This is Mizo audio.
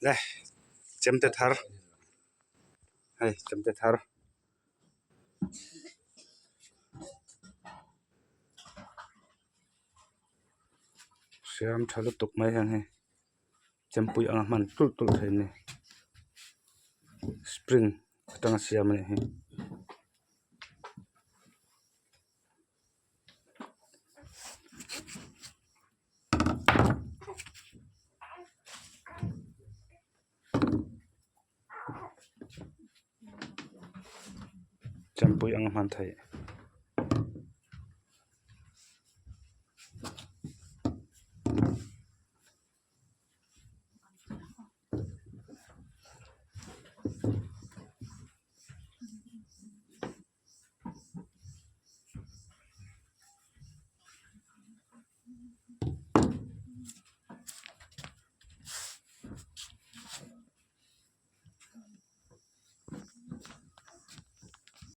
Le chemte thar hei chemte thar hriam tha lutuk mai hian hei chempui anga hman tulh tulh theih a ni spring atanga siam a nih hi. Chempui anga hman theih.